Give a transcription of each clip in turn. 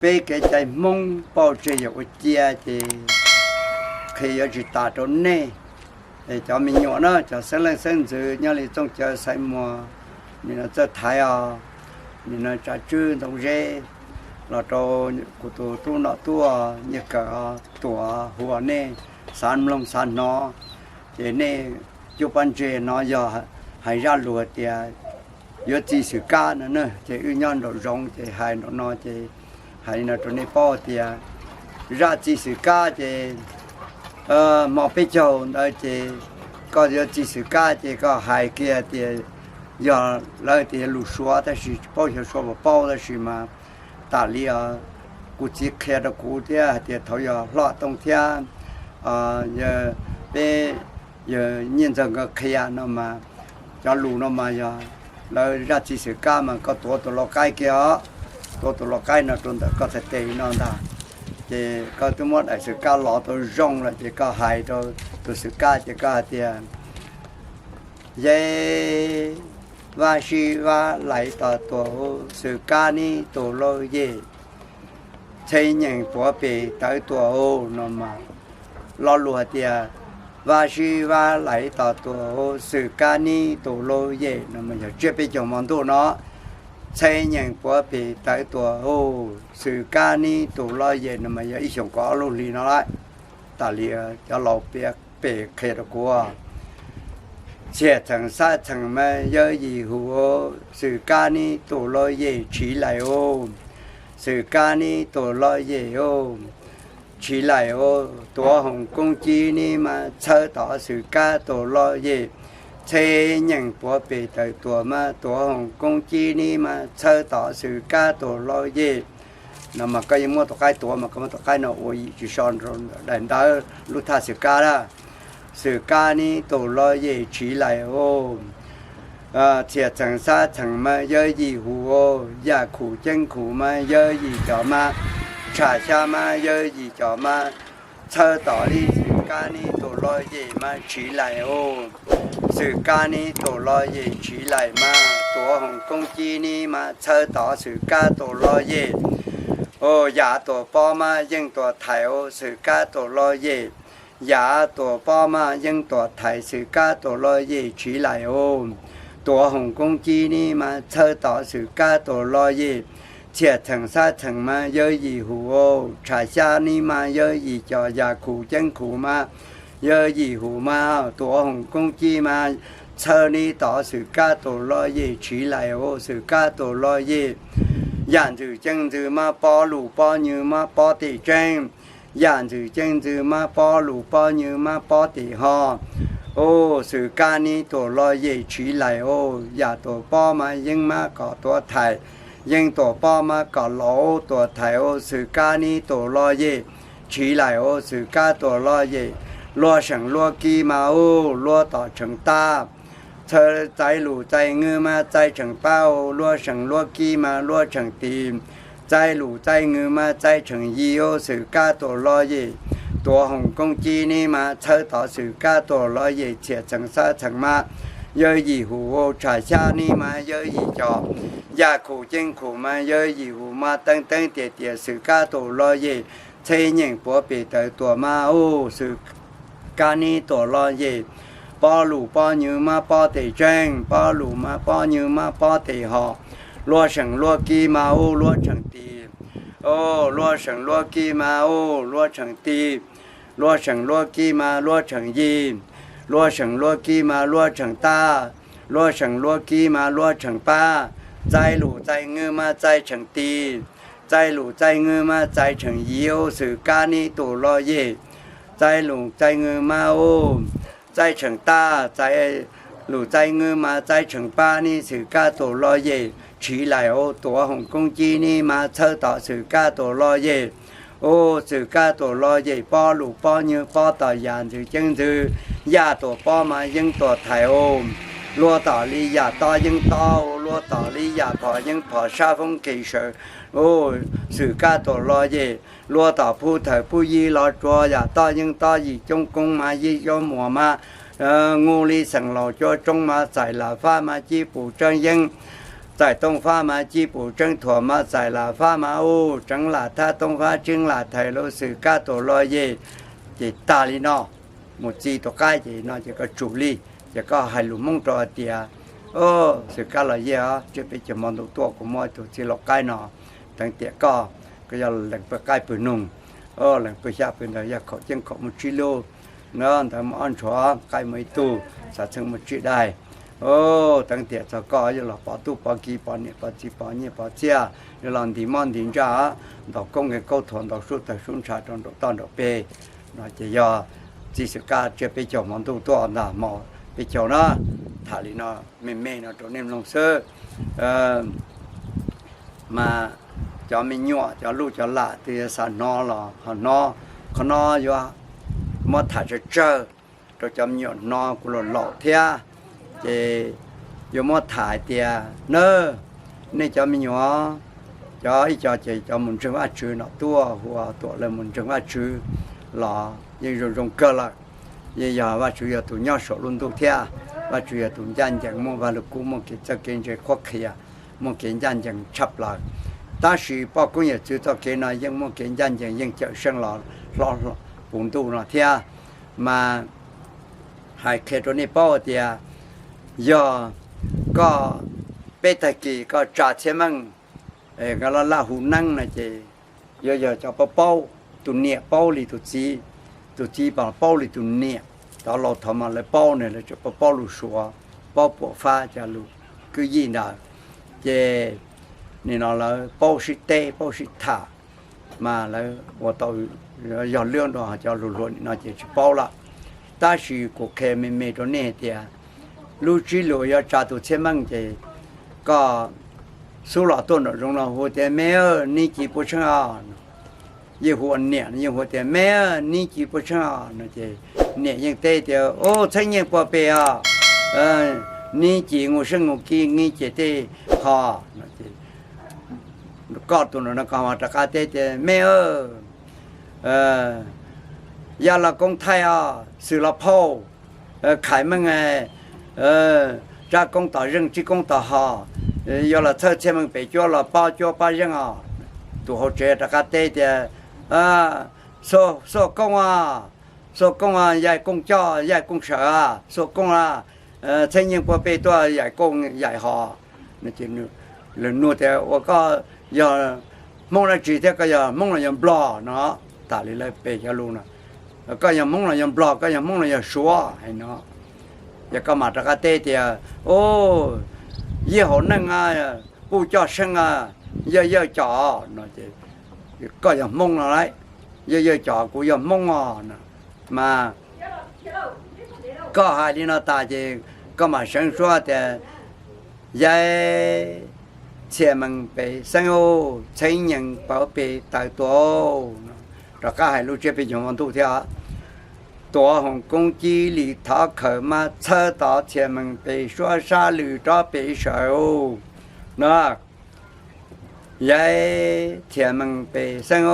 Peb kev cai Hmoob pauj tseg yog ua cia ces qhia yuav tsis tas rau nej. Cov me nyuam na, cov xeeb leej xeeb ntxwv nyob li Txooj Cawv, Xaiv Muas, nim no Txawj Thaiv os, nim no Tsav Tswb, Ntxoov Zeb, los rau kuv tus tub Nom Tuaj, Nyiaj Kawm, Tuam, hu nej xav mloog xav hnov. Ces nej cub pob ntseg no yog hais zaj lus tias yuav txi xwm kab no na, ces wb nyob nraum zoov ces hais nraum no ces hais li no rau nej paub tias zaj txi xwm kab ces hmo peb caug ntawd ces koj yuav txi xwm kab ces koj hais kiag tias yog lawv tias lus Suav tab sis tsis paub xyov Suav puas paub tab sis mas tam li kuv txiv qhia rau kuv thiab hais tias thaum yog Hlob Tooj thiab peb yawg Nyiaj Ntxawg nkawd qhia no mas cov lus no mas yog lawv zaj txi xwm kab mas koj tuav tus lau qaib kiag os, tuav tus lau qaib no rau ntawm koj txhais tes no ntag. Ces koj twb muab daim xwm kab los tau zoo lawm ces koj hais rau tus xwm kab ces koj hais tias, Yej, Vab Sib Vab Laiv Tos Tuam Hauv, xwm kab neb tus lauj yej, Txheb Nyeem Puav Pem Tawv Tuam Hauv no mas, lo lus hais tias, Vab Sib Vab Laiv Tos Tuam Hauv, xwm kab neb tus lauj yej no mas yog tsiab peb caug hmo ntuj no, Txheb Nyeem Puav Pem Tawv Tuam Hauv, xwm kab neb tus lauj yej no mas yog ib xyoos kaum ob lub hli no lawm. Tas li cov laus pem qhia rau kuv, Txhiaj Txheem Xab Txheem mas Yawg Yim Hum, xwm kab neb tus lauj yej, Tshis Laim Hauv, xwm kab neb tus lauj yej, Tshis Laim Hauv, Tuav Hoom Koob Cib neb mas txhawb tom xwm kab tus lauj yej, Txheb Nyeem Puav Pem Tawv Tuam mas Tuav Hoom Koob Cib neb mas txhawb tom xwm kab tus lauj yej no mas koj yeej muab tus qaib tuav mas koj muab tus qaib no ua yim tsis so daim ntawv lub thaj xwm kab lawm. Xwm kab neb tus lauj yej, Tshis Laim Hauv, Txhiaj Txheem Xab Txheem mas Yawg Yim Hum, Yaj Khum Ceeb Khum mas Yawg Yim Cov mas, Tsham Xyab mas Yawg Yim Cov mas txhawb tom li xwm kab neb tus lauj yej mas Tshis Laim Hauv, xwm kab neb tus lauj yej, Tshis Laim mas Tuav Hoom Koob Cib neb mas txhawb tom xwm kab tus lauj yej, Yaj Tuam Pob mas Yeej Tuam Thaiv Hauv, xwm kab tus lauj yej, Yaj Tuam Pob mas Yeej Tuam Thaiv, xwm kab tus lauj yej, Tshis Laim Hauv, Tuav Hoom Koob Cib neb mas txhawb tom xwm kab tus lauj yej, Txhiaj Txheem Xab Txheem mas Yawg Yim Hum, Tsham Xyab neb mas Yawg Yim Cov, Yaj Khum Ceeb Khum mas Yawg Yim Hum mas Tuav Hoom Koob Cib mas txhawb neb tom xwm kab tus lauj yej, Tshis Laim Hauv, xwm kab tus lauj yej, Yaj Ntxwg Ceeb Ntxwg mas Pob Lus Pob Nyoog mas Pob Tim Tseeb, Yaj Ntxwg Ceeb Ntxwg mas Pob Lus Pob Nyoog mas Pob Tim Ho, Ub, xwm kab neb tus lauj yej, Tshis Laim Hauv, Yaj Tuam Pob mas Yeej mas Kom Tuam Thaiv, Yeej Tuam Pob mas Kom Laus Tuam Thaiv Hauv, xwm kab neb tus lauj yej, Tshis Laim Hauv, xwm kab tus lauj yej, Luab Seem Luab Kib mas Ub, Luab Tom Tseem Tab, Txawj Txais Lus Txais Nwj mas Txais Tseem Pab Hauv, Luab Seem Luab Kib mas Luab Tseem Tis, Txais Lus Txais Nwj mas Txais Tseem Yim Hauv, xwm kab tus lauj yej, Tuav Hoom Koob Cib neb mas txhawb tom xwm kab tus lauj yej, Txhiaj Txheem Xab Txheem mas Yawg Yim Hum, Tsham Xyab neb mas Yawg Yim Cov, Yaj Khum Ceeb Khum mas Yawg Yim Hum mas Teeb Teeb Tias Tias, xwm kab tus lauj yej, Txheb Nyeem Puav Pem Tawv Tuam mas Ub, xwm kab neb tus lauj yej, Pob Lus Pob Nyoog mas Pob Tim Tseeb, Pob Lus mas Pob Nyoog mas Pob Tim Ho, Luab Seem Luab Kib mas Ub, Luab Tseem Tis, Ub, Luab Seem Luab Kib mas Ub, Luab Tseem Tis, Luab Seem Luab Kib mas Luab Tseem Yim, Luab Seem Luab Kib mas Luab Tseem Tab, Luab Seem Luab Kib mas Luab Tseem Pab, Txais Lus Txais Nwj mas Txais Tseem Tis, Txais Lus Txais Nwj mas Txais Tseem Yim Hauv, xwm kab neb tus lauj yej, Txais Lus Txais Nwj mas Ub, Txais Tseem Tab, Txais Lus Txais Nwj mas Txais Tseem Pab neb, xwm kab tus lauj yej, Tshis Laim Hauv, Tuav Hoom Koob Cib neb mas txhawb tom xwm kab tus lauj yej, Ub, xwm kab tus lauj yej, Pob Lus Pob Nyoog Pob Tom, Yaj Ntxwg Ceeb Ntxwg, Yaj Tuam Pob mas Yeej Tuam Thaiv Hauv, Luab Tom Li Yaj Tob Yeeb Tob, Luab Tom Li Yaj Phom Yeej Phom, Sab Foob Kis Sawv, Ub, xwm kab tus lauj yej, Luab Tom Pub Thawm Pub Yij Los Tsuas, Yaj Tob Yeej Tob Yim Coob Koob mas Yij Coob Muas mas, Ngu Li Xeem Laus Cua Tsoob mas Txais Lam Fab mas Cib Pus Tseeb Yeeb, Txais tooj fab mas cib pum tseeb thuam mas txais lam fab mas u, tseev lam thab tooj fab tseeb lam thais lub xwm kab tuam luag yej. Ces tag li no, mus txi tus qaib ces no ces koj tsum li, ces koj hais lus Hmoob rau hais tias, xwm kab los yej, tsiab peb caug hmo ntuj tuaj kuv muab tus txiv lau qaib no teev tiam koj, koj yog lees pawg qaib pawg noog, lees pawg xyab pawg ntawv, yog khaum ceeb khaum muaj tsib lub, ntawv muaj ob ntshuav, qaib muaj ib tug, xav txheej muaj tsib daig. Teev tiam txog koj yuav los pov tub pov ki pov niam pov txiv pov nyiaj pov txiaj, yuav los ntis mob ntis ntsaj, ntaus koob nkeeg kaub thuav, ntaus sub tawg sub ntsha rau nraum toj nraum peg. No ces yog txi xwm kab tsiab peb caug hmo ntuj tuaj ntag, hmo peb caug na. Tham li no me me no rau nej mloog xwb. Mas cov me nyuam cov luj cov lam twg yuav xav hnov los ho hnov. Qhov no yuav muab tham tsawg tsawg rau cov me nyuam hnov kuv los laus thiab. Ces yuav muab tham hais tias na, nej cov me nyuam, cov ib co ces cov mus ntseeg Vajtswv no tuaj, hu ua Tuam lawv mus ntseeg Vajtswv los yeej zoo zoo kawg lawm. Yeej yog Vajtswv yog tus nyob saum lub ntuj thiab, Vajtswv yog tus ncaj ncees, muaj Vaj Lug Kub, muaj kev txawj kev ntse qhuab qhia, muaj kev ncaj ncees tshaj plaws. Tab sis poj koob yawm txwv txoj kev no yeej muaj kev ncaj ncees yeej cawm seej los hlob puv ntuj no thiab. Mas hais qhia rau nej paub tias yog koj, peb tag kis koj tsa txhiaj meej, nkawd laj laj hu neeb no ces yuav yog cov paub paub, tus niam paub li tus txiv, tus txiv pom paub li tus niam. Cov laus thaum mas lawv paub ne, lawv tseem paub paub lus Suav, paub puam fab cov lus kwv yij ntawd. Ces nim no lawv paub sib teb paub sib tham, mas lawv ua tau yog lwb dua, cov hluas hluas nim no ces tsis paub lawm. Tab sis kuv qhia me me rau nej hais tias lub tsib lus yuav tsa tus txhiaj meej ces koj xub los tuaj nraum zoov no hu tias me, neb ci puas tsheej os? Yeej hu ua niam, yeej hu tias me, neb ci puas tsheej os? No ces niam yeej teb tias u, txheeb yeej puas pem os, neb ci ngu seej ngu ki, neb ci tej ho. Koj tus no koj ho rov qab teb tias me, ya los koob thaij os, xwm los phauj, khaiv meej, tsab koob tom zeej tsib koob tom ho, yuav los txhawb txhiaj meej pem cuab los pob cuab pob zeej os. Tus hauv tsev rov qab teb tias xuaj koob os, xuaj koob, yaij koob coj yaij koob sawv, xuaj koob a, txheeb yeej puab peb tuaj yaim koob yaim ho. Lawv nug tias ua koj yog Hmoob dab tsi thiab, koj yog Hmoob los yog Nplog no? Tam li lawv pe cov lus no, koj yog Hmoob los yog Nplog, koj yog Hmoob los yog Suav hais no. Yog koj mam rov qab teb tias u, yij hauv neej, puj coj seeb, yawg yawg cov no, koj yog Hmoob no lauj, yawg yawg cov kuv yog Hmoob os no. Mas koj hais li no tas ces koj mam seev suab tias yaij txhiaj meej pem xeeb, txheeb nyees puab pem tawv tuaj. Rov qab hais lub tsiab peb caug hmo ntuj thiab. Tuav hoom koob cib li thov khawm mas txhawb tod txhiaj meej pem suab sab lwm rov pem sawv no. Yaij txhiaj meej pem xeeb,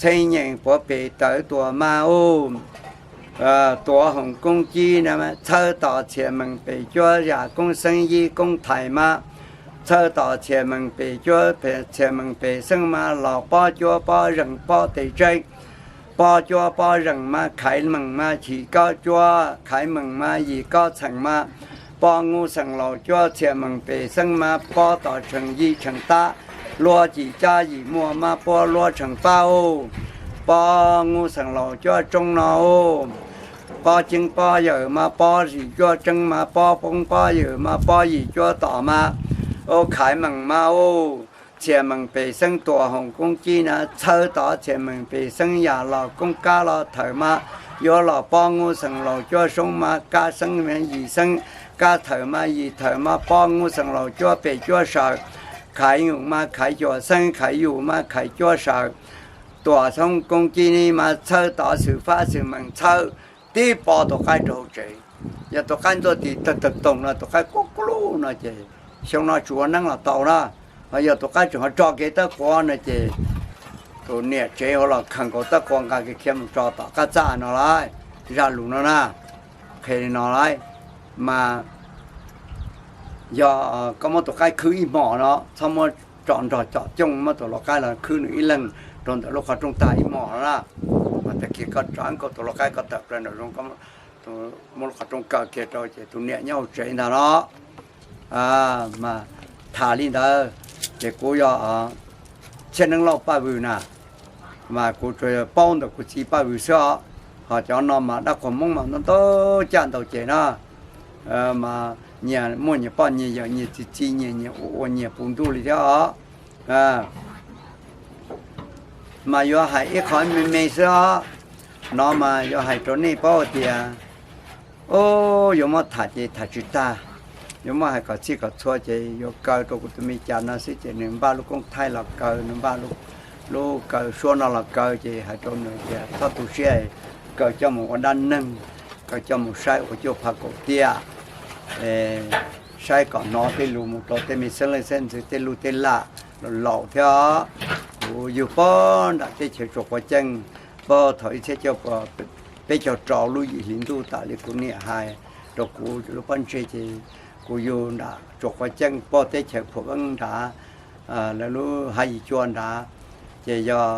txheeb nyees puab pem tawv tuaj mas u. Tuav hoom koob cib txhawb tod txhiaj meej pem cuab, yam koob xeeb yib koob thais mas txhawb tod txhiaj meej pem cuab, txhiaj meej pem xeeb mas los pob cuab pob zeej pob tes tseeb. Pob cuab pob zeej mas khaiv meej mas chim kob cuab, khaiv meej mas yim kob txheem mas pob nub xeem laus cuab, txhiaj meej pem xeeb mas pob tom tsheem yij tsheem tab, luab cim cab yim muaj mas puab luab tsheem pab u. Pob nub xeem laus cuab tsoob no u. Pob ceeb pob yawm mas pob yim cuab tseeb mas pob poob pob yawm mas pob yim cuab tom mas u, khaiv meej mas u. Txhiaj meej pem xeeb tuav hoom koob cib na txhawb tod txhiaj meej pem xeeb, yam los koob kab los thawm mas yuav los pob nub xeem laus cuab soob mas kab xeeb yim xeeb, kab thawm mas yim thawm mas pob nub xeem laus cuab pem cuab sawv. Khaiv yus mas khaiv cuab xeeb, khaiv yus mas khaiv cuab sawv. Tuav hoom koob cib ni mas txhawb tod xwm fab xwm meej txhawb. Tib pob tus qaib rau hauv tsev. Yog tus qaib ntxuaj tis tawg tawg toog no, tus qaib kub kub lug no ces xyoo no tsis ua neeb los tau na. Ho yog tus qaib tseem ho tso kev tab quav no ces tus niam tsev ho los khaws nkaus tab quav nqa kev khiav mus tso tom qab txaj no lauj. Zaj lus no na, qhia li no lauj. Mas yog koj muab tus qaib khwb ib hmos no, txhob muab tso nrog cov cooj, muab tus lau qaib los khwb nws ib leeg rau ntawm lub qhov rooj tag ib hmos no na. Mas tag kis koj rov nkaus tus lau qaib koj tawm plaws nraum zoov, muab lub qhov rooj kaw kiag rau ces tus niam nyob hauv tsev ntag no. Mas tham li ntawd ces kuv yog Txhiaj Neeb Lauj Paj Vwm na, mas kuv tsuas paub ntawm kuv txiv Paj Vwm xwb os. Ho cov no mas dab qhuas Hmoob mas ntau ntau caj ntau ces na, mas nyias muaj nyias poj nyias yawm, nyias txiv txiv nyias, nyias ua ua nyias puv ntuj li thiab os. Mas yuav hais ib qho me me xwb os, no mas yuav hais rau nej paub tias, o, yuav muab tham ces tham tsis tag, yuav muab hais kom txhij kom txhua ces yuav kaw rau kuv tus me cas no xwb ces nws npaj lub koob thaij los kaw, nws npaj lub kaw suab no los kaw ces hais rau nws tias txhob tu siab, kaw coj mus ua dab neeg, kaw coj mus saib ua cuaj phav kaum tiaj, saib kom hnov tej lus mus rau tej me xeeb leej xeeb ntxwv tej luj tej lam laus thiab. Kuv yug puag nram teb chaws Tsuas Quav Ceej, puag thaum ib txhiab cuaj puas peb caug rau lub yim hli ntuj tam li kuv niam hais rau kuv lub pob ntseg ces kuv yug nram Tsuas Quav Ceej puag teb chaws Phuam Veeb nrad, lawv lub Hav Yim Cua nrad, ces yog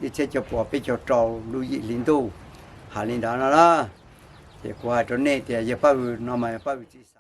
ib txhiab cuaj puas peb caug rau lub yim hli ntuj, hais li ntawd no na. Ces kuv hais rau nej tias yawg Paj Vwm no mas yog Paj Vwm txiv